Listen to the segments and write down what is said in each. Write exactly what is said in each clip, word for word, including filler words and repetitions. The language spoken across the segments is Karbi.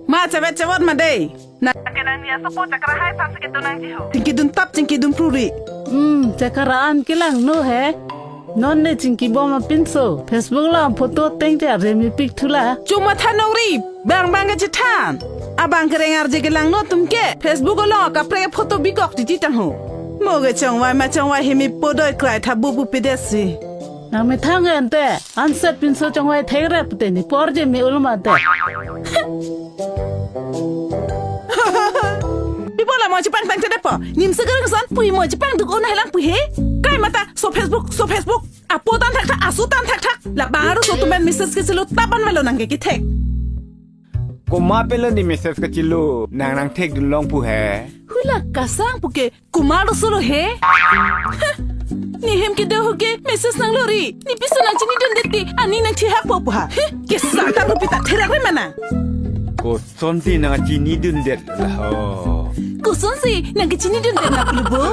Ma chabet chabot ma dei. Na ke nangli asopo chakra hai than si kedo nangji ho. Chingki dun tap chingki dun pruri. Hmm, chakra an kelangno he. Non ne chingki bom apinso. Facebook along photo tengte aremi pik thula. Chuma than nongri. Bang bang kachethan. Abang kereng arje kelangno atum ke. Facebook along kaprek photo bikok titi tang ho. Mo ke chongvai ma chongvai hemi podoi krai tha bubu pidesi. Nang methang ente, anset pinso chongvai thek rep te ni por je me ulma te. Pipo la mo chipang tang te depo. Nim seger son pui mo chipang duk una helang pui he. Kai mata so Facebook, so Facebook. Apo tan thak thak, asu tan thak thak. La baru so tumen message kechelo taban melo nang ke kethek. Komat pelo ne message kechelo, nang nangthekdun long pu he. Hula kasang pu ke komat solo he. Ne hem kedo ho ke message nanglo ri. Ne piso nangchinidundet te, ani nangthihak po pu ha. He, ke santa rupi ta therak re mana. Kosonsi nangchinidundet la ho. Kosonsi nangkechinidundet la pu lo bo.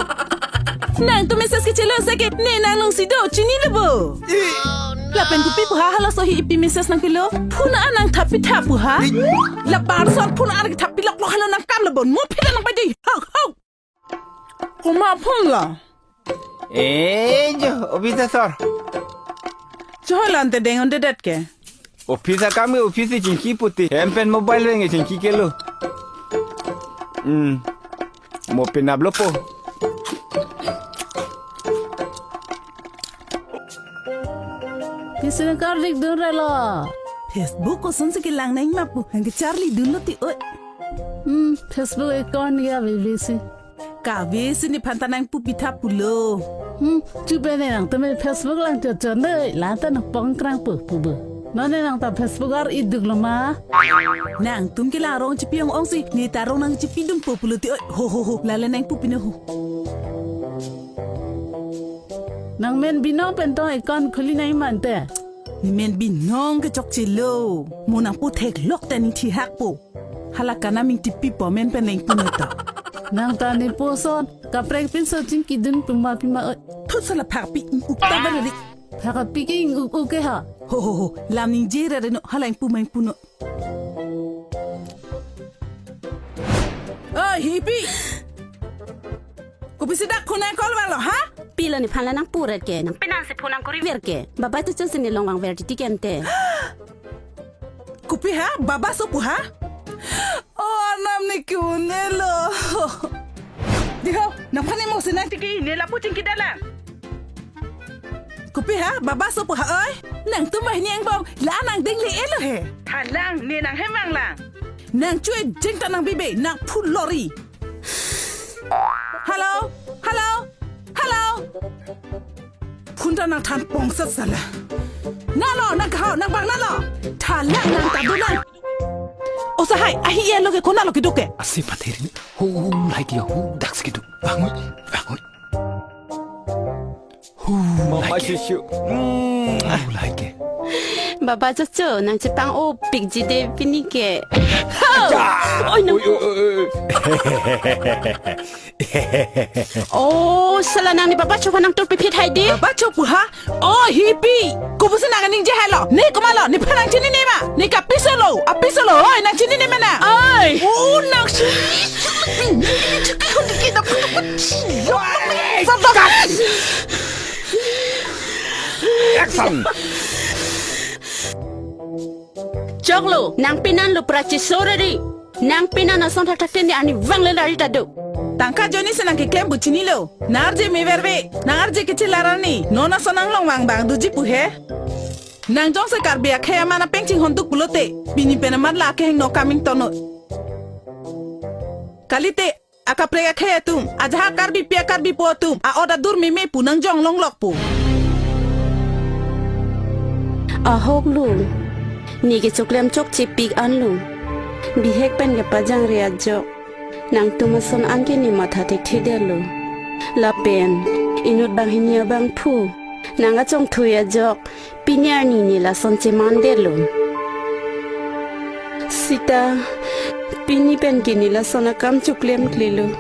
Nangtum message kechelo seke ne nang longsi do chinilo bo. Lapen kopi pu ha halaso hi ipi message nangkelo. Phone an nangthap pitha pu ha. La bar son phone an nangthap pilok lo halo nangkam lo bon. Mo phita nangpai dei. Hau, hau. Komat phone lo. Eh, jo, office asor. Choholan te deng undedet ke. Office akam ke office chingki puti. Hem pen mobile veng chingki kelo. Hmm. Mo pinap lo po. Pisi nang karlik dun relo. Facebook kosonsi kelang nang ma pu. Nangkecharli dunlo ti oi. Hmm, Facebook account ya B B C. Kave si nephan ta nangpu pitha pulo. Hmm, chupe ne nangtum Facebook lang chot chot ne, la ta nangpong krang pu pu bo. Non ne nang ta Facebook ar iduk lo ma. Nangtum ke la rong chipi ong ong si, ne ta rong nangchipidun po pulo ti oi, ho ho ho, lale nangpu pino ho. Nang men binong pen tong account khuli nang ma ante. Ne men binong ke chokchelo. Mo nangpu theklok ta ne thihak po. Hala kanam ingtipi po men pen nangpu neta. Nang ta ne puson, kaprek pinso chingki dun puma pima oi. Thut sala phakpi ing uk ta bari. Phakpi ke ing uk uk ke ha. Ho ho ho, lam ningje ra reno, hala ingpu ma ingpu no. Oi, Hipi. Kopisi dak phone nang call valo, ha? Pilo nephan la nangpuret ke, nang penan si phone nangkuri ver ke. Baba tu chun si ne longvang ver titi ke ante. Kopi ha? Baba so pu ha? O anam ne ke-un-elo. Diho, nangphan ne mo si nangtiki, ne lapu chingki dalang. Kopi ha? Baba so pu ha oi? Nangtum banghini angbong, la nang deng le-elo he. Thalang, ne nang hem vanglang. Nang chue jeng ta nang bibe, nang phulori. Hello? Hello? Hello? Phone ta nangthan pong sat sala. Nalo, nang kaho, nang bang nalo. Thalang nang ta do nang. O sahai, ahi ya lo ke kona lo kedo ke. Asi patherin. Hu, hu, lahai ke hu, dak si kedo. Bangoi, bangoi. Hu, Mama lahai ke. Shushu. Hmm. Hu, lahai ke. Baba Chocho, nang chepang-o pikji de pini ke. Ho! Ja! Oi, nang. Oi, oi, oi, oi. Oh, sala nang ne Baba Cho aphan nangtur piphit hai de. Baba Cho pu ha? Oh, Hipi. Kopusi nang ningje hai lo. Ne komat lo, nephan nangchinine ma. Ne kapiso lo, apiso lo. Oi, nangchinine ma nang. Oi. Oh, nang chini, chini, chini, chini, chini, chini, chini. Action. Choklo, nang penan lo prachi soreri. Nang penan ason thakthak tende ani vangle lari ta do. Tangka joni si nang keklem pu chinilo. Nang arje me verve, nang arje kechelar ani. Non ason nang longvang bang doji pu he. Nang jongsi Karbi akhei aman apeng chinghon duk pulote, pini pen amat la akehingno kaming tono. Kalite, akaprek akhei atum, ajahak Karbipi a-Karbipo atum, a-ot adur meme pu nang jong longlok po. Ahok lo, ne kechoklem chokchepik an lo. Bihek pen kepajangre ajok, nangtum ason anke ne matha thekthedetlo. Lapen, inut banghini abangphu, nang kachongthui ajok, pini arni ne lason chemandetlo. Sita, pini pen ke ne lason akam choklemklelo.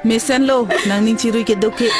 Mesenlo, nangning chirui kedo ke.